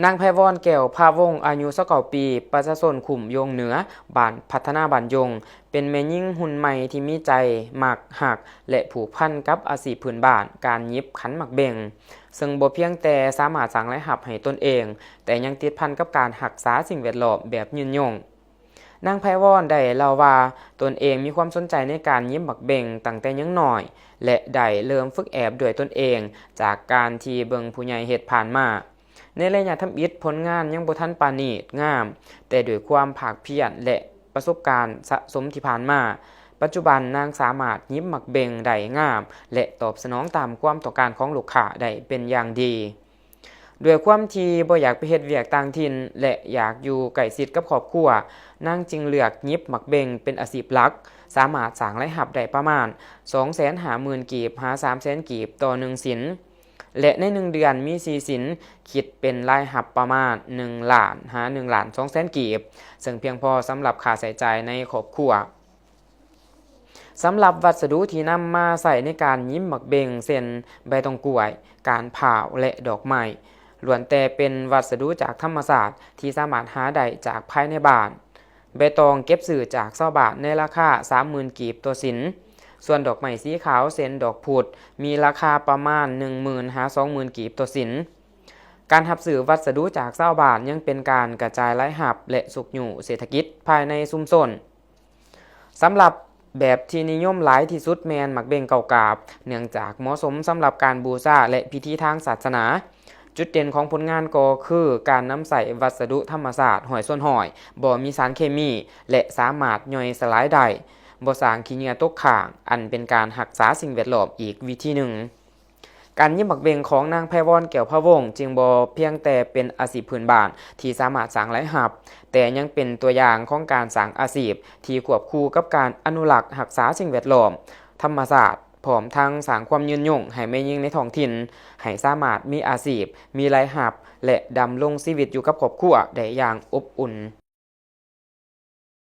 ນາງ ໄພວອນ ແກ້ວພາວົງ ອາຍຸ ຊາວເກົ້າ ປີ, ປະຊາຊົນຄຸ້ມຢົງເໜືອ, ບ້ານພັດທະນາບ້ານຢົງ, ເປັນແມ່ຍິງຮຸ່ນໃໝ່ທີ່ມີໃຈມັກ, ຮັກ ແລະ ຜູກພັນກັບອາຊີບພື້ນບ້ານ, ການຫຍິບຂັນໝາກເບັງ, ເຊິ່ງບໍ່ພຽງແຕ່ສາມາດສ້າງລາຍຮັບໃຫ້ຕົນເອງ, ແຕ່ຍັງຕິດພັນກັບການຮັກສາສິ່ງແວດລ້ອມແບບຍືນຍົງ. ນາງ ໄພວອນ ໄດ້ເລົ່າວ່າ ຕົນເອງມີຄວາມສົນໃຈໃນການຫຍິບໝາກເບັງຕັ້ງແຕ່ຍັງນ້ອຍ ແລະ ໄດ້ເລີ່ມຝຶກແອບດ້ວຍຕົນເອງ ຈາກການທີ່ເບິ່ງຜູ້ໃຫຍ່ເຮັດຜ່ານມາ. ໃນໄລຍະທຳອິດ, ຜົນງານຍັງບໍ່ທັນປານີດງາມ, ແຕ່ດ້ວຍຄວາມພາກພຽນ ແລະ ປະສົບການສະສົມທີ່ຜ່ານມາ, ປັດຈຸບັນນາງສາມາດຫຍິບໝາກເບັງໄດ້ງາມ ແລະ ຕອບສະໜອງຕາມຄວາມຕ້ອງການຂອງລູກຄ້າໄດ້ເປັນຢ່າງດີ. ດ້ວຍຄວາມທີ່ບໍ່ຢາກໄປເຮັດວຽກຕ່າງຖິ່ນ ແລະ ຢາກຢູ່ໃກ້ຊິດກັບຄອບຄົວ, ນາງຈຶ່ງເລືອກຫຍິບໝາກເບັງເປັນອາຊີບຫຼັກ, ສາມາດສ້າງລາຍຮັບໄດ້ປະມານ ສອງແສນຫ້າໝື່ນ ກີບ ຫາ ສາມແສນ ກີບຕໍ່ໜຶ່ງສິນ. ແລະ ໃນໜຶ່ງເດືອນມີສີ່ສິນ, ຄິດເປັນລາຍຮັບປະມານ ໜຶ່ງລ້ານ ຫາ ໜຶ່ງລ້ານສອງແສນ ກີບ, ເຊິ່ງພຽງພໍສຳລັບຄ່າໃຊ້ຈ່າຍໃນຄອບຄົວ. ສຳລັບວັດສະດຸທີ່ນຳມາໃຊ້ໃນການຫຍິບໝາກເບັງ ເຊັ່ນ ໃບຕອງກ້ວຍ, ການພ້າວ ແລະ ດອກໄມ້, ລ້ວນແຕ່ເປັນວັດສະດຸຈາກທຳມະຊາດທີ່ສາມາດຫາໄດ້ຈາກພາຍໃນບ້ານ. ໃບຕອງເກັບຊື້ຈາກຊາວບ້ານໃນລາຄາ ສາມໝື່ນ ກີບຕໍ່ສິນ. ສ່ວນດອກໄມ້ສີຂາວ ເຊັ່ນ ດອກພຸດ, ມີລາຄາປະມານ ໜຶ່ງໝື່ນ ຫາ ສອງໝື່ນ ກີບຕໍ່ສິນ. ການຮັບຊື້ວັດສະດຸຈາກຊາວບ້ານຍັງເປັນການກະຈາຍລາຍຮັບ ແລະ ຊຸກຍູ້ເສດຖະກິດພາຍໃນຊຸມຊົນ. ສຳລັບແບບທີ່ນິຍົມຫຼາຍທີ່ສຸດແມ່ນໝາກເບັງເກົ້າກາບ, ເນື່ອງຈາກເໝາະສົມສຳລັບການບູຊາ ແລະ ພິທີທາງສາສະໜາ. ຈຸດເດັ່ນຂອງຜົນງານກໍຄືການນຳໃຊ້ວັດສະດຸທຳມະຊາດຮ້ອຍສ່ວນຮ້ອຍ, ບໍ່ມີສານເຄມີ ແລະ ສາມາດຍ່ອຍສະຫຼາຍໄດ້, ບໍ່ສ້າງຂີ້ເຫຍື້ອຕົກຄ້າງ, ອັນເປັນການຮັກສາສິ່ງແວດລ້ອມອີກວິທີໜຶ່ງ. ການຫຍິບໝາກເບັງຂອງນາງ ໄພວອນ ແກ້ວພາວົງ ຈຶ່ງບໍ່ພຽງແຕ່ເປັນອາຊີບພື້ນບ້ານທີ່ສາມາດສ້າງລາຍຮັບ, ແຕ່ຍັງເປັນຕົວຢ່າງຂອງການສ້າງອາຊີບທີ່ຄວບຄູ່ກັບການອະນຸລັກຮັກສາສິ່ງແວດລ້ອມ, ທຳມະຊາດ, ພ້ອມທັງສ້າງຄວາມຍືນຍົງໃຫ້ແມ່ຍິງໃນທ້ອງຖິ່ນ, ໃຫ້ສາມາດມີອາຊີບ, ມີລາຍຮັບ ແລະ ດຳລົງຊີວິດຢູ່ກັບຄອບຄົວໄດ້ຢ່າງອົບອຸ່ນ.